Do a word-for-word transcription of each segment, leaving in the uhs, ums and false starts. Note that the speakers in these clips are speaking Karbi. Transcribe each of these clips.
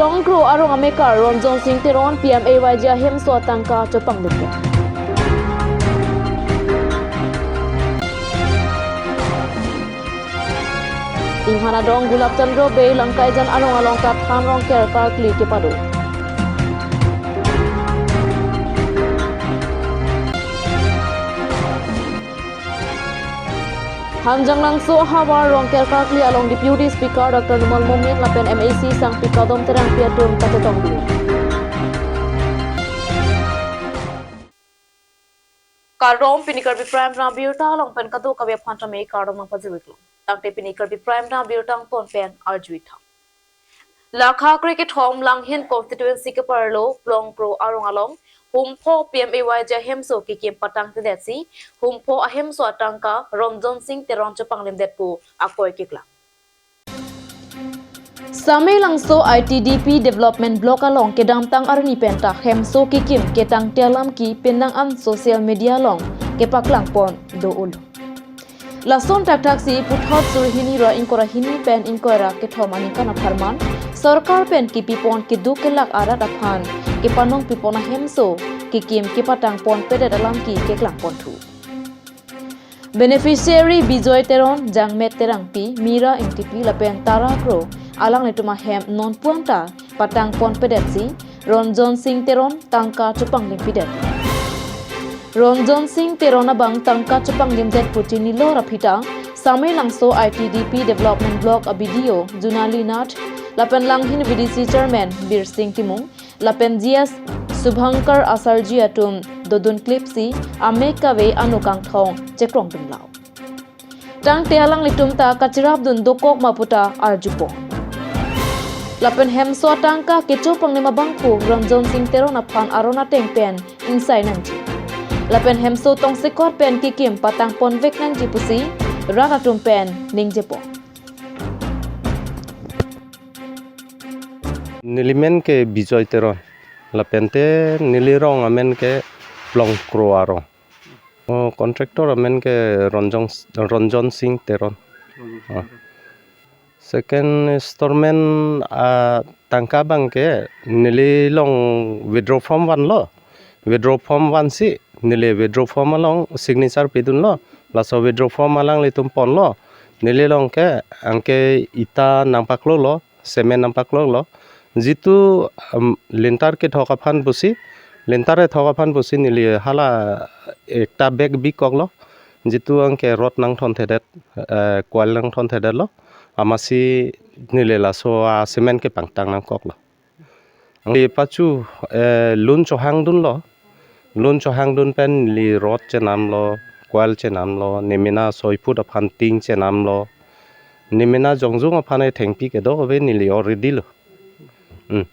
Plongkro arong amekar Ronjon Singh Teron P M A Y G ahemso atangka chopanglimdet. Inghan adong Gulab Chandra Bey Langkaijan arong along ta than rongker karkli kepado. Hanjanglangso ahavar rongker karkli along Deputy Speaker Doctor Numal Momin lapen M A C sangpi Kadom Terangpi atum kachetongdun. Kardom, pini Karbi Prime Time abirta along pen kadokave aphan tame kardom nangpajiriklo. Tangte pini Karbi Prime Time abirta angton pen arjuitha. Lakha krekethom Langhin constituency keparlo Plongkro arong along humpho P M A Y G ahemso kekim patangtedetsi humpho ahemso atangka Ronjon Singh Teron chopanglimdet pu akoi keklang. Samelangso I T D P Development Block along kedamtang arni penta hemso kekim ketangte alam ke penang an social media along kepaklangpon do-olo. Lason thakthak si puthot suri hini ra ingkoi ra hini pen ingkoi ra kethom aningkan apharman sorkar pen kepipon keduk kelak arat aphan kepanong pipon ahemso kekim kepatangponpedet alam ke keklangponthu. Beneficiary Bijoy Teron, Jangmet Terangpi, Mira Ingtipi lapen Tara Kro alanglitum ahem nonpu anta patangponpedetsi Ronjon Singh Teron tangka chopanglimpidet. Ronjon Singh Teron abang tangka chopanglimdet pu chinilo ra aphi ta Samelangso I T D P Development Block a B D O Junali Nath lapen Langhin V D C Chairman Birsing Timung lapen G S Subhankar Asarji atum dodun klipsi ame kave anu kangthong chekrongdunlo. Tangte alanglitum ta kachirapdun dokok ma puta arjupon. Lapen hemso atangka kechopanglim abangphu Ronjon Singh Teron aphan aron ateng pen ingsai nangji. Lapen hemso tongsekot pen kekim patangponvek nangji pusi rat atum pen ningjepon. Nelimen ke Bijoy Teron, lapente nelirong amen ke Plongkro arong. Oh, contractor amen ke Ronjon, Ronjon Singh Teron. Ah. Second installment, ah, tangka abang ke nelilong withdraw form vanlo. Withdraw form vansi neli withdraw form along signature pidunlo. Laso withdraw form alanglitum ponlo. Nelilong ke anke ita nangpaklolo, cement nangpaklolo. Jitu, um, lintar kethok aphan pusi, lintar kethok aphan pusi neli hala ekta bag bikoklo. Jitu anke rod nangthonthedet, eh, coil nangthonthedetlo. Amatsi neli laso a cement kepangtang nangkoklo. Anke pachu, eh, lun chohangdunlo. Lun chohangdun pen neli rod chenamlo, coil chenamlo, nemena soi foot aphan ting chenamlo. Nemena jongjung aphan e thengpi kedo ave neli already lo. Hmm.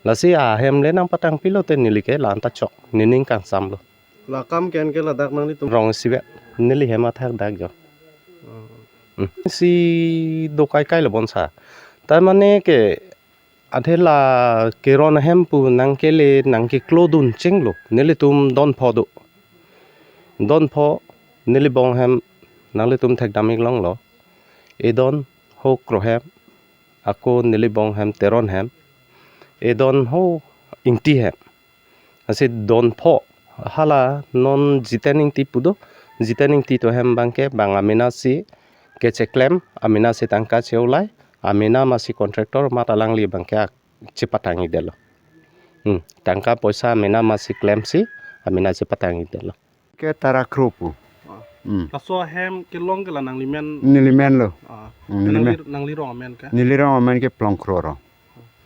Lasi ahem le nangpatangpilote neli ke la-anta chok, nening kangsamlo. La akam ke-en ke ladak nanglitum? Rong isivet, neli hem athak dak jo. Oh. Hmm. Si do kaikai lo bonsa. Tar mane ke athe la Teron ahem pu nangkele nangkeklodun chenglo, nelitum don pho do. Don pho neli bong hem nanglitum thekdam iklonglo. Edon ho Kro hem, ako neli bong hem Teron hem. Edon ho Ingti hem. Lasi don pho hala non Jiten Ingti pu do. Jiten Ingti atum ahem abangke bang amena si kecheklem, amena si tangka cheulai, amena amatsi contractor amat alangli abangke ak-, chepatangidetlo. Hmm, tangka poisa amena amatsi klemsi, amena chepatangidetlo. Ke Tara Kro pu. Ah. Hmm. Laso ahem kelong ke la nanglimen? Nelimen lo. Ah. Hmm, nangli, nelimen. Nanglirong amen ke? Nelirong amen ke Plongkro arong.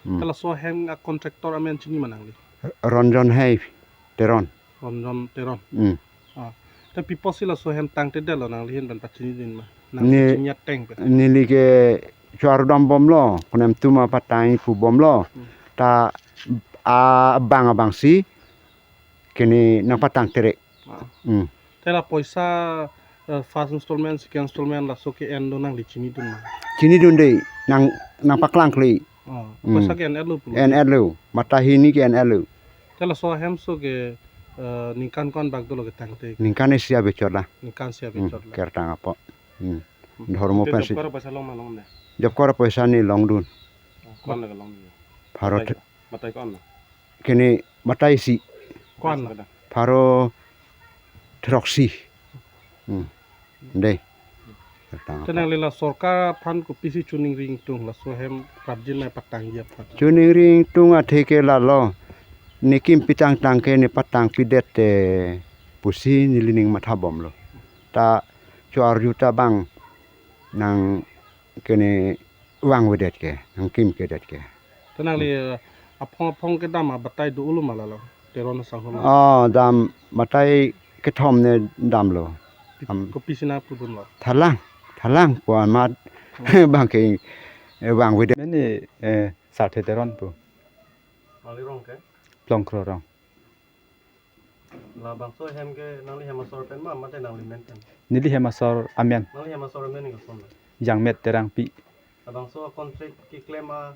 Hmm. Ke laso ahem a contractor amen chini ma nangli? Ronjon Hai Teron. Ronjon Teron. Hmm. Ah. Te pi apotsi laso ahem tangtedetlo nangli ahin pen pachinidun ma? Nangli ne-, chini ateng pen. Neli ke chuar dam bomlo, kunem tuma patang ipu bomlo. Hmm. Ta abang abangsi kene nangpatangtere. Ah. Hmm. Te la poisa, eh, first installment, second installment laso ke-en do nangli chinidun ma? Chinidunde, nang, nangpaklangkle. Oh, hmm. Poisa ke-en-etlo pulo? En-etlo. Matha hini ke-en-etlo. Te laso ahemso ke, eh, ningkan ko-an bak dolo ketangte? Ningkan isi abechot la. Ningkan isi abechot la. Hmm, kertang apot. Hmm. Hmm. Dhormo pensi. Te job card poisa long ma longle? Job card poisa ne longdun. Oh, ko-an la kelongdun? Pharo Batai, batai ko-an lo? Kene batai isi. Ko-an lo? Pharo throksi. Hmm. Dei. Tang. Tenang lela sorkar aphan kopisi choningri ingtung laso hem prapjin mai patangji aphan. Choningri ingtung athe ke lalo. Ne kim pitang tang ke ne patangpidet te pusi nelining mathabomlo. Ta cho-arju ta bang nang kene vangvedet ke, nangkimkedet ke. Tenang le, eh, aphong aphong kedam abatai do-olo ma lalo, Teron asangho lo? Oh, dam batai kethom ne damlo. Am. Kopisi nangpudunlo? Thalang, thalang pu amat. Hmm. Bang ke, eh, vangvedet. Meni, eh, Sarthe Teron pu. Mali rong ke? Plongkro rong. Labangso hem ke nangli hem asor pen ma, mate nangli men pen? Neli hem asor amen. Nangli hem asor amen ke koson lo? Jangmet Terangpi. Labangso contract keklem a,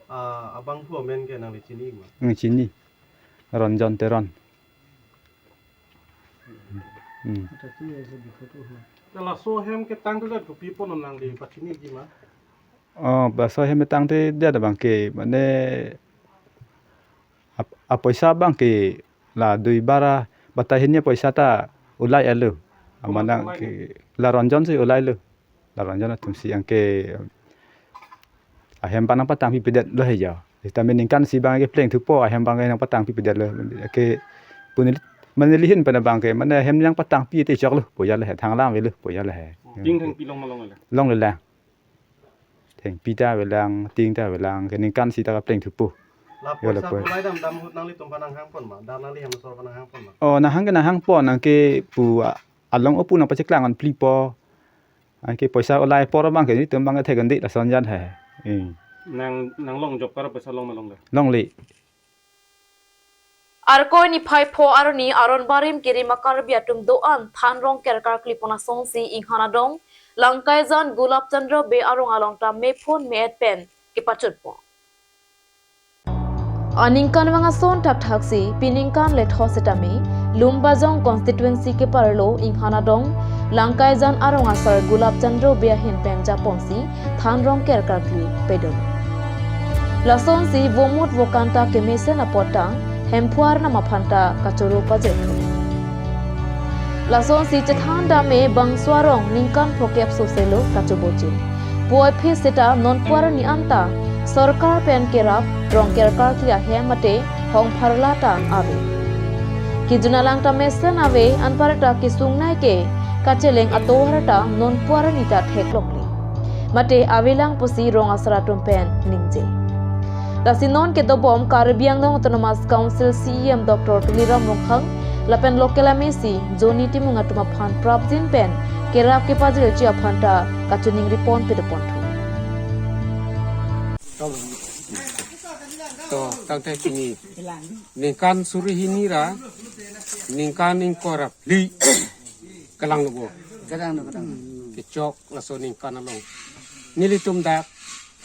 a, abangphu amen ke nangli chini ma? Hmm, chini. Ronjon Teron. Hmm. Laso hem ketang tu jat kopi apot nangli pachiniji ma? Oh, laso hem ketang tu jat abang ke, mane, ap-, apoisa abang ke la dui bara batai hini apoisa ta ulai alo. Amanang ke la Ronjon si ulai lo. La Ronjon atum si anke ahem pa nangpatangpipedet lo he jo. Sitame ningkan isi abang ke plengthupo ahem abang ke nangpatangpipedet lo. Ke pu neli, mane neli ahin pen abang ke, mane ahem nangpatangpi te choklo pu ja le he, thang lang avelo pu ja le he. Ting thengpi long ma longle? Longle lang. Thengpi ta avelang, ting ta avelang, ke ningkan isi ta kaplengthupo. La yo le poisa pu. Pulai dam dam ahut nanglitum aphan nanghangpon ma? Dam nangli hem asor aphan nanghangpon ma? Oh, nanghang ke nanghangpon, anke pu a-, along opu nangpacheklang an plipo. Anke poisa ulai apor abang ke nelitum abang ke thek-un-e lason jan he. Eh. Nang, nang long job kar poisa long ma longle? Longle. Arkoi niphai pho arni aron barim kerim a-Karbi atum do-an than rong kerkar klipon asonsi Inghan adong Langkaijan Gulab Chandra Bey arong along ta mephun me-et pen kepachunpo. Aningkanvang ason thakthaksi piningkan letho setame Lumbajong constituency keparlo Inghan adong Langkaijan arong asar Gulab Chandra Bey ahin pen japonsi than rong kerkar kli pedon. Lasonsi vomut vokan ta kemesen apot ta Hemphu arnam aphan ta kachoro pajirthu. Lasonsi chethan dam-e bangso arong ningkan phokep soselo kachobochin. Puvoiphit seta nonpu arni anta sorkar pen kerap rong kerkar kli ahem mate hong pharla ta ave. Kejun alang ta mesen ave, anparta kesungnei ke kacheleng atovar ta nonpu arni ta theklongle. Mate avelang pusi rong asar atum pen ningje. Lasi non kedobom Karbi Anglong Autonomous Council C E M Doctor Tuliram Ronghang lapen local M A C Johnny Timung atum aphan prapjin pen kerap kepajirji aphan ta kachiningri pon pedoponthu. To, tangte pini ningkan suri hini ra ningkan ingkoi ra phli kelang lo bo. Kelang lo, kelang. Kechok laso ningkan along nelitum dak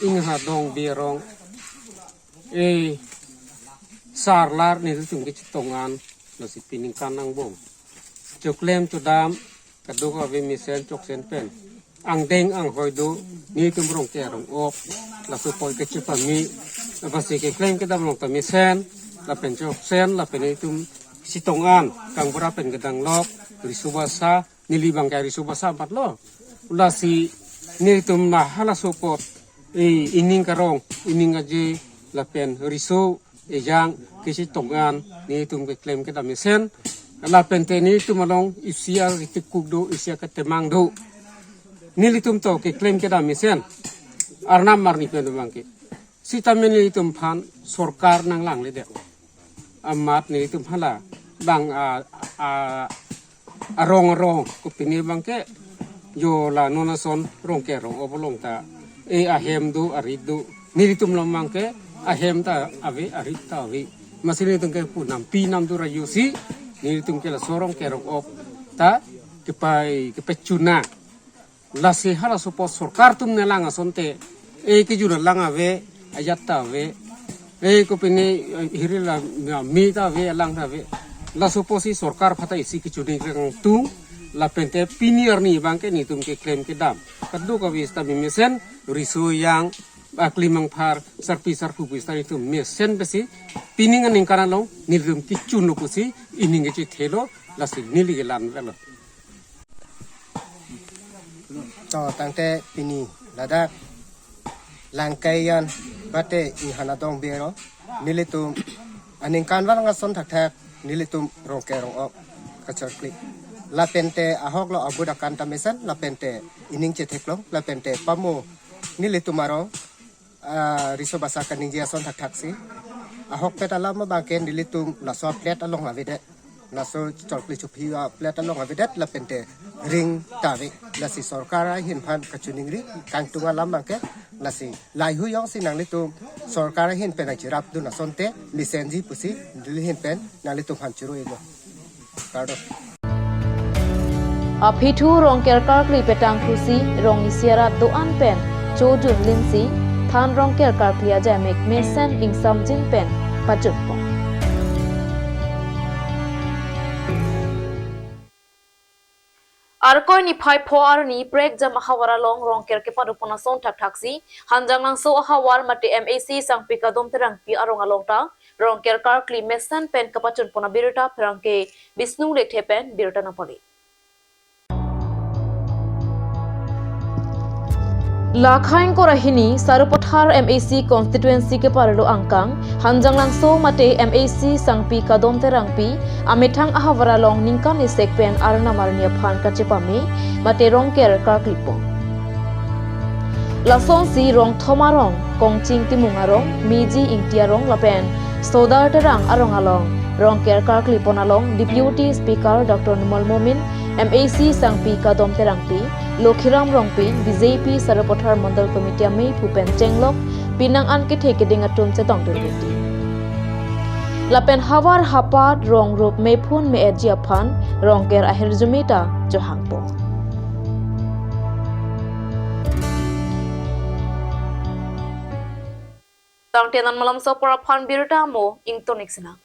Inghan adong Bey arong, eh, sarlar nelitum kechetong an, lasi piningkan angbong choklem chodam kadokave mesen choksen pen angdeng anghoi do, nelitum rong ke rong-ok, laso apot kechepame, labangsi keklem kedam along ta mesen, lapen choksen, lapen nelitum chetong an kangbura pen kedang lok, riso basa, neli abang ke riso basa amat lo. Lasi nelitum ma halaso apot, eh, ining karong, ining aje, lapen riso ejang kechetong an nelitum keklem kedam mesen. Lapen te nelitum along isi akitipkuk do, isi aketemang do. Nelitum to keklem kedam mesen. Arnam arni pen abang ke. Sitame nelitum aphan sorkar nanglangle det. Amat nelitum hala bang a, a, arong arong kopine abang ke jo la non ason rong ke rong-op along ta, eh, ahem do, arit do. Nelitum along abang ke ahem ta ave, arit ta ave. Lasi nelitum ke pu nampi namdu ra josi nelitum ke laso rong ke rong-op ta kepai kepachuna. Lasi halaso apot sorkar atum nelang asonte, eh, kejun alang ave, ajat ta ave, eh, kopine, eh, hiri la, la me ta ave, alang ta ave. Laso apotsi sorkar aphan ta isi kechiningri kangtung, lapen te pini arni abang ke nelitum keklem kedam kadokave sitame mesen, riso ejang, aklimangphar sarpi sarpo pu sar itum mesen pensi pining aningkan along nelitum kechun lo pusi ining kechethelo, lasi neli kelang velo. To tangte pini ladak Langkaijan bate Inghan adong bero nelitum aningkan vang ason thakthak nelitum Rongker rong-ok kacharkli. Lapente ahok lo abut akan ta mesen, lapente ining chetheklong, lapente pamo nelitum arong, ah, riso basa kaningje ason thakthaksi. Ahokpet alam abangke nelitum laso a-plate along avedet. Laso chorkli chophi a-plate along avedet lapente ring ta ave. Lasi sorkar ahin aphan kachiningri kangtung alam abangke, lasi lahei hui jongsi nanglitum sorkar ahin pen nangcherapdun asonte mesenji pusi neli ahin pen nanglitum aphan choro-ilo. Kardom. Aphi thu Rongker karkli petang thusi rong isi arat do-an pen chojun linsi than Rongker karkli ajamek mesen ingsamjin pen pachunpon. Arkoi niphai pho arni prekjam ahavar along Rongker kepadopon ason thakthaksi Hanjanglangso ahavar mate M A C Sangpi Kadom Terangpi arong along ta Rongker karkli mesen pen kapachunpon abirta pherangke Bisnu Lekthe pen birta nangpale. Lakhain korahini Sarupathar M A C constituency keparlo angkang Hanjanglangso mate M A C Sangpi Kadom Terangpi amethang ahavar along ningkan isek pen arnam arni aphan kachepame mate Rongker karklipon. Lasonsi rong thom arong, Kongching Timung arong, Miji Ingti arong lapen Sodar Terang arong along Rongker karklipon along Deputy Speaker Doctor Numal Momin, M A C Sangpi Kadom Terangpi, Lokhiram Rongpi, B J P Sarupathar Mandal Committee ameiphu pen chenglok pinang an kethe keding atum chetongdun rinti. Lapen havar hapat rong rup mephun me-etji aphan Rongker ahirjume ta chohangpo. Tangte non malomso apor aphan birta mo ingtonik sina.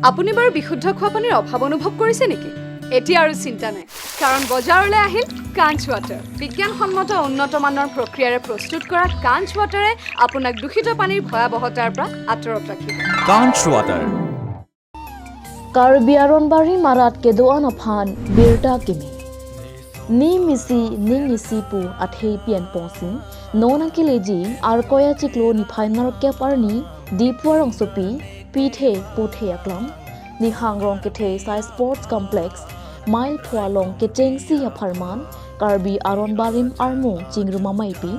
আপুনি বাৰু বিশুদ্ধ খোৱা পানীৰ অভাৱ অনুভৱ কৰিছে নেকি? এতিয়া আৰু চিন্তা নাই, কাৰণ বজাৰলৈ আহিল কাঞ্চ ৱাটাৰ। বিজ্ঞানসন্মত উন্নত মানৰ প্ৰক্ৰিয়াৰে প্ৰস্তুত কৰা কাঞ্চ ৱাটাৰে আপোনাক দূষিত পানীৰ ভয়াৱহতাৰ পৰা আঁতৰত ৰাখিব। কাঞ্চ water. Karbi aron barim arat kedo-an aphan birta kimi. Nim isi ning isi pu athei pian pongsi non akeleji Arkoi achiklo niphai nerkep arni Diphu arongsopi pithe puthe aklam Nihang Rongkethe Sai Sports Complex mile pho along kechengsi apharman Karbi aron barim armu chingrum ameipi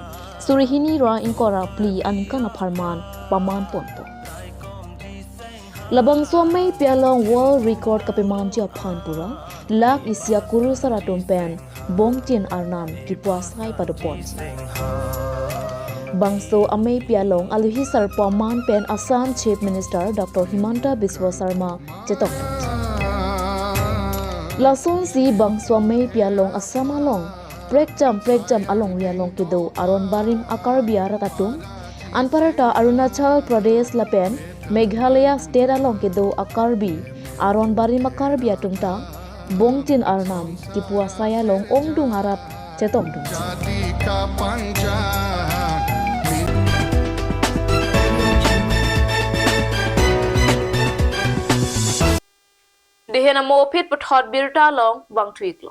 suri hini ra ingkoi ra phli aningkan apharman paman ponpo. Labangso ameipi along world record kapemanji aphan pura lakh isi akurusar atum pen bongchin arnam kipu asai padoponji. Bangso ameipi along alohi sarpo aman pen Assam Chief Minister Doctor Himanta Biswa Sarma chetongdunji. Lasonsi bangso ameipi along Assam along prekjam prekjam alongri along kedo aron barim a-Karbi arat atum, anparta Arunachal Pradesh lapen Meghalaya state along kedo a-Karbi aron barim a-Karbi atum ta bongchin arnam kipu asai along ongdung arat chetongdunji. Dehen amo aphi puthot birta along vangthu-iklo.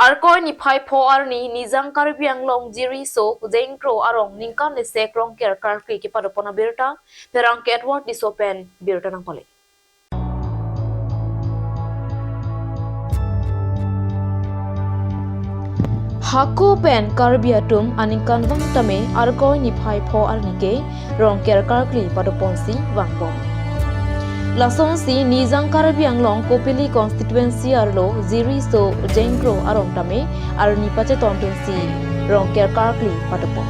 Arkoi niphai pho arni Nijang Karbi Anglong Jiriso Jengkro arong ningkan isek Rongker karkli kepadopon abirta pherangke Edward Tisso pen birta nangpale. Hako pen Karbi atum aningkanvang tame Arkoi niphai pho arni ke Rongker karkli padoponsi vangbom. Lasonsi Nijang Karbi Anglong Kopili constituency arlo Jiriso Jengkro arong tame arni pachetongdunsi Rongker karkli padopon.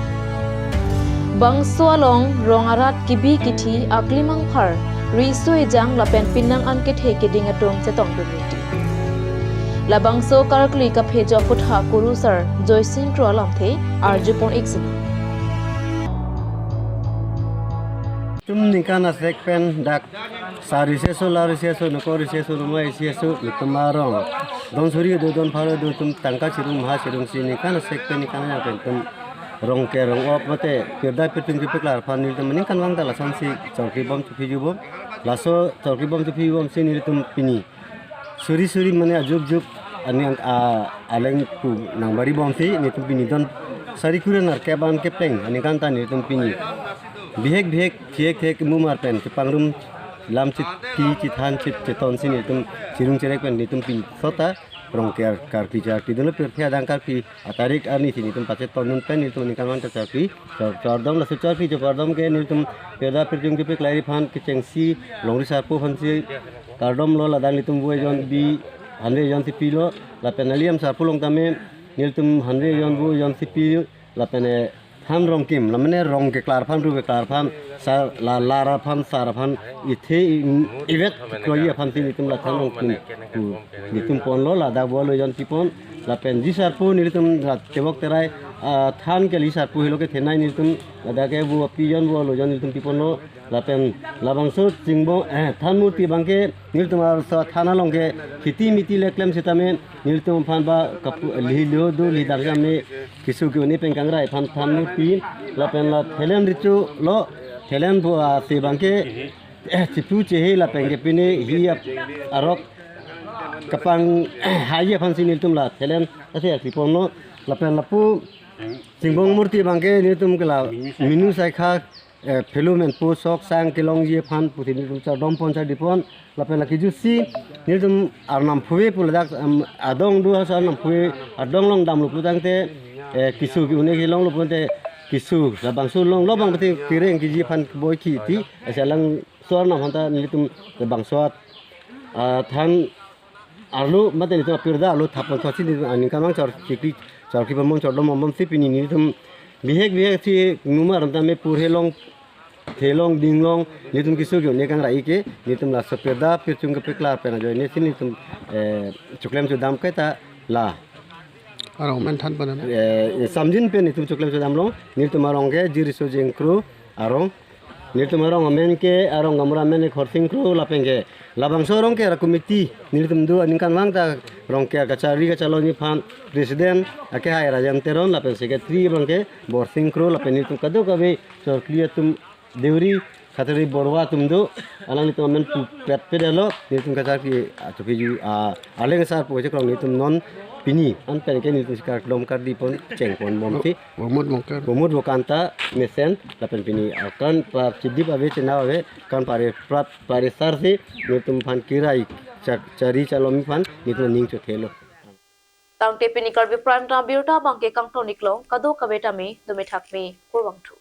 Bangso along rong arat kibi kithi aklimangphar riso ejang lapen pinang an kethe keding atum chetongdun rinti. Labangso karkli kaphejok kutha kurusar Joysing Kro alamthe arjupon-ik sina. Tum ningkan asek pen dak sari seso, lari seso, nokori seso, rumai seso, itum arong. Don suri do, don pharo do, tum tangka chirung, maha chirung si ningkan asek pen ningkan ya pen tum Rongker rong-op mate pirda pirchung kepeklar aphan nelitum ningkan vang ta lasonsi chorkli bom chophi ju bom. Laso chorkli bom chophi bom si nelitum pini suri suri mane ajuk juk ani ang, a, aleng pu nangbari bom si nelitum pini don sari kure nar keban kepleng aningkan ta nelitum pini bihek bihek thiek thiek mumar pen kepangrum lam chit ki chithan chit cheton si nelitum chirung cherek pen nelitum pini sota Rongker karkli charkli dono pirthe adang karkli atarik arni si nelitum pacheton nun pen nelitum ningkan vang ta charkli chor chordom laso charkli chordom ke nelitum pirda pirchung kepeklari aphan kechengsi longri sarpo aphansi kardom lo ladak nelitum voi jon bi hanve jon si pilo lapen aliam sarpo along tame nelitum hanve jon voi jon si pi lapen eh, than rongkim lamane rong keklar aphan ru keklar aphan sar la lar aphan sar aphan ithe i- ivet kroji aphan si nelitum la than rongkim pu nelitum ponlo ladak vo lo jon si pon lapen ji sarpo nelitum rat tebok terai ah, than ke li sarpo helo kethenei nelitum ladak ke vo pi jon vo lo jon nelitum pi ponlo lapen labangso chingbong eh, than murti abangke nelitum arso than along ke khiti miti le klem sitame nelitum aphan ba kapu lihilo do lidar jame kisu ki-un-e pen kangrai aphan than murti lapen la thelen richu lo thelen pu ase abangke eh, chipu chehe lapen ke pine hi ap- arok kapang hai aphan si nelitum la thelen ase arsi ponlo lapen lapu chingbong murti abangke nelitum ke la minu saikha eh, phelu men pu sok sang kelongji aphan pusi nelitum chardom pon chardi pon lapen la kejutsi nelitum arnam phuve pu ladak em, adong do hasa arnam phuve adong along damlo pu tangte eh, kisu ki-un-e kelonglo pu tangte kisu labangso longlo abang pute kireng keji aphan boi ki ti ase alangso arnam aphan ta nelitum labangso at ah, than arlo mate nelitum pirda arlo thap pon thotsi nelitum aningkan vang chor chikri chorkli bom bom chordom bom bom si pini nelitum bihek bihek si numar tame pur helong thelong dinglong nelitum kisu ki-un-e kangrai ke nelitum laso pirda pirchung kepeklar pen ajoine si nelitum eh, choklem chodam kaita la Arong men than pen eh, samjin pen nelitum choklem chodam long nelitum arong ke jiriso jengkro arong nelitum arong amen ke arong gamra amen ke Khorsing Kro lapen ke labangso Rongker committee nelitum do aningkan vang ta Rongker kachari kachaloni aphan president ake hai Rajan Teron lapen secretary abangke Borsing Kro lapen nelitum kadokave chorkli atum deuri khatari borwa atum do alanglitum amen pu pet pet alo nelitum kacharkli achophi ju ah, aleng sar pu chekrong nelitum non pini an pen ke nelitum si kardom kardi pon cheng pon bom si Bomut mungkar. Bomut bokanta mesen lapen pini akan pa chidip ave chenau ave kan pare prat pare sar si nelitum aphan kirai chak chari chalom aphan nelitum ning chothelo. Tangte pini Karbi Prime Time abirta abangke kangton iklo kadokave tame dome thakme kurvangthu.